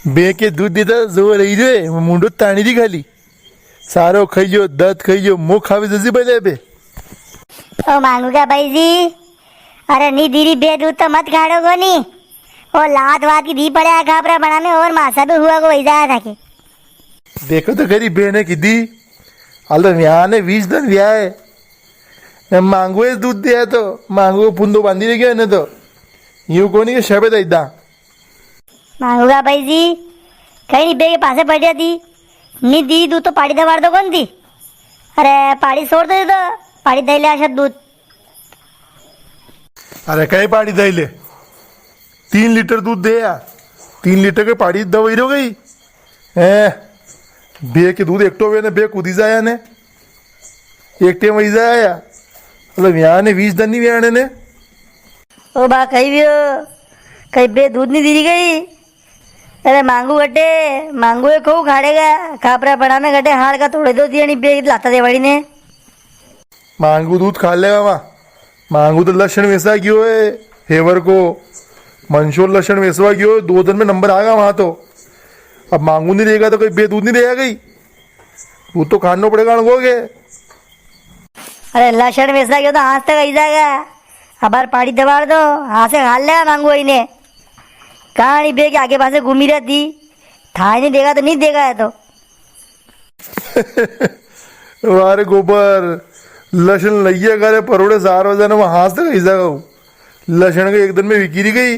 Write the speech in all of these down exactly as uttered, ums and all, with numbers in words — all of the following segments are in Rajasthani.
बे के दूध देता जोर रही रे, मुंडो ताणी दी खाली। सारो खाई लियो, दत खाई लियो, मो खावे जजी बले बे। ओ मांगू का भाई जी, अरे नी दीरी बे दूध तो मत खाड़ो कोनी। ओ लात वात की दी पड़े आ खापरा बना में और मासा भी हुआ को वही जाया था के। देखो तो खरी बे ने कीधी, हाल तो व्याह ने वीस दन व्याह है। ने मांगू ए दूध दिया तो, मांगू को फुंदो बांधी रह गया ने तो। यूं कोनी के शबे दई दा। मांगू का भाई जी, कहीं नी बे के पासे पड़ जाती। नी दी दूध तो पाड़ी दवाड़ दो कोनी दी। अरे पाड़ी छोड़ दे तो, पाड़ी दे ले आशा दूध। अरे कई पाड़ी दई ले, तीन लीटर दूध दे या, तीन लीटर के पाड़ी दवाई रो गई। हैं, बे के दूध एकटो वे ने बे कूदी जाया ने, एक टेम वही जाया, मतलब यहाँ ने वीस दन नी व्याणे ने। ओ बा कई व्यो, कई बे दूध नी दीरी गई। अरे मांगू गटे, मांगू ए खो खाड़ेगा, खापरा पड़ा में गटे हाड़ का तोड़े दो दिया नी बे लाता देवाड़ी ने। मांगू दूध खा लेगा वा। मांगू तो लसण वेसवा गयो है, हेवर को। मंशोर लसण वेसवा गयो है, दो दिन में नंबर आगा वहां तो। अब मांगू नी रेगा तो कोई बे दूध नी रेगा कई। दूध तो खानो पड़ेगा अणको के। अरे लसण वेसवा गयो तो हाथ तक आई जाएगा। अबार पाड़ी दबाड़ दो, हाथ से खा लेगा मांगू आई ने। कहानी बे के आगे पासे घूमी रहती, थाई नी देगा तो नी देगा है तो। वारे गोबर, लसण लइया करे परोड़े सार वजह ने वो हाथ से कही जागा वो। लसण के एक दिन में विकी री गई।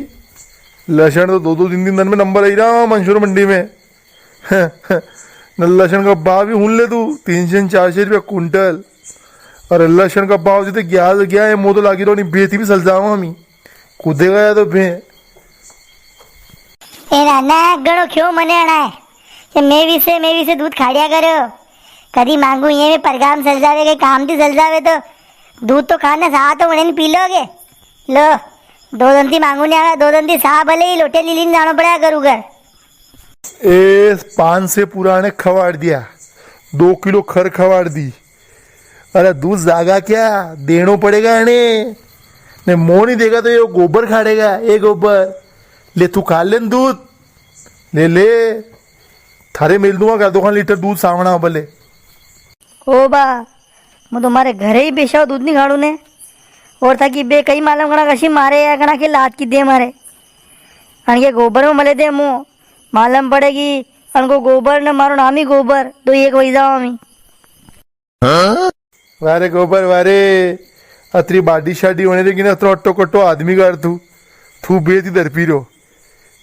लसण तो दो दो तीन तीन दिन में नंबर आई रहा मंशोर मंडी में। न लसण का भाव भी हुन ले तू, तीन सौ चार सौ रुपया कुंटल। अरे लसण का भाव जिते गया तो गया है, मो तो लागी रो नी बेती भी सल जावा हमी। कूदेगा या तो भे। ए नाना, घणो क्यों मने अड़ा है कि मैं भी से, मैं भी से दूध खाड़िया करो। कदी मांगू ये में परगाम सल जावे, के काम दी सल जावे तो दूध तो खाने सा तो उन्हें पी लोगे। लो, दो दंती मांगू ने आवे, दो दंती सा भले ही लोटे लीली ने जानो पड़ा करू घर। ए पान से पुराने खवाड़ दिया, दो किलो खर खवाड़ दी। अरे दूध जागा क्या, देनो पड़ेगा अने। ने मो नी देगा तो यो गोबर खाड़ेगा, ए गोबर। ले तू खा ले न दूध, ले ले। थारे मेल दूंगा कर दो खान लीटर दूध सावणा भले। ओ बा, मु तो मारे घरे ही बेचाओ दूध नी खाड़ू ने। और थाकी बे कई मालूम कणा कशी मारे या कणा के लात की दे मारे। अणके गोबर में मले दे मु, मालूम पड़ेगी अणको गोबर ने मारो नाम ही गोबर, तो एक वही जावा मी। वारे गोबर वारे, अतरी बाडी शाडी होने देगी ना, अतरो अट्टो कट्टो आदमी कर तू, थू बेती दरपी रो।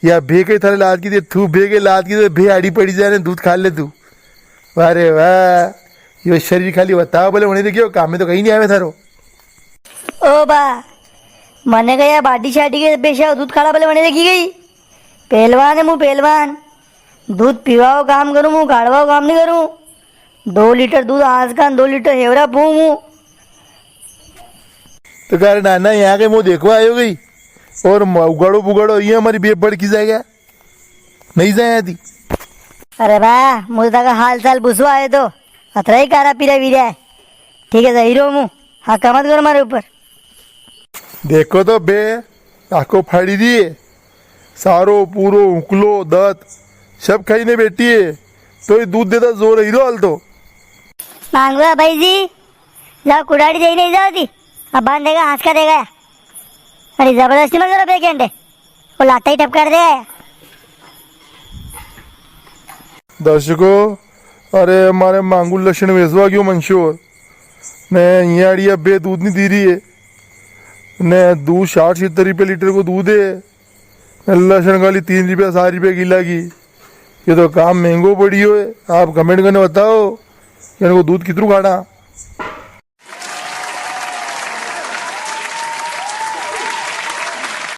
या भे के थारे लात की दे, थू भे के लात की दे, भे आड़ी पड़ी जाने, दूध खा ले तू। वारे वाह, यो शरीर खाली बताओ बोले होने दे, क्यों काम में तो कहीं नी आवे थारो। ओ बा, मने कहा या बाडी शाडी के बेशा दूध खाड़ा बोले होने देखी गई। पहलवान है मु पहलवान, दूध पीवाओ काम करूं मु, काढ़वाओ काम नी करूं। दो लीटर दूध आज का, दो लीटर हेवरा पू मु। तो कार नाना यहाँ के मु देखवा आयो गई और म-, उगाड़ो बुगाड़ो ये हमारी बेब बड़की जाएगा। नी जाया थी। अरे बा, मुझे तक हाल चाल बुझवा आयो तो, अतरा ही कारा पीरा वीरा है। ठीक है, जा हीरो मु, हाका मत करो मारे ऊपर। देखो तो बे, आखो फाड़ी दी है। सारो पूरो उकलो दत, सब खाई ने बैठी है। तो ये दूध देता जोर हीरो हाल तो। मांगू भाई जी, जाओ कुड़ाड़ी दे नी जाओ जी। अब बांध देगा, हंस का देगा। अरे जबरदस्ती मत करो बे गेंडे। वो लाता ही टपकार दे। दर्शकों, अरे मारे मांगू लसण वेचवा गयो मंशोर। ने ये आड़िया बे दूध नी दी री है। ने दूध साठ सत्तर रुपया लीटर को दूध है। ने लसण खाली तीन रुपया, चार रुपया किला की। ये तो काम महंगो पड़ियो है। आप comment करने बताओ, इनको दूध कितरू खाड़ा।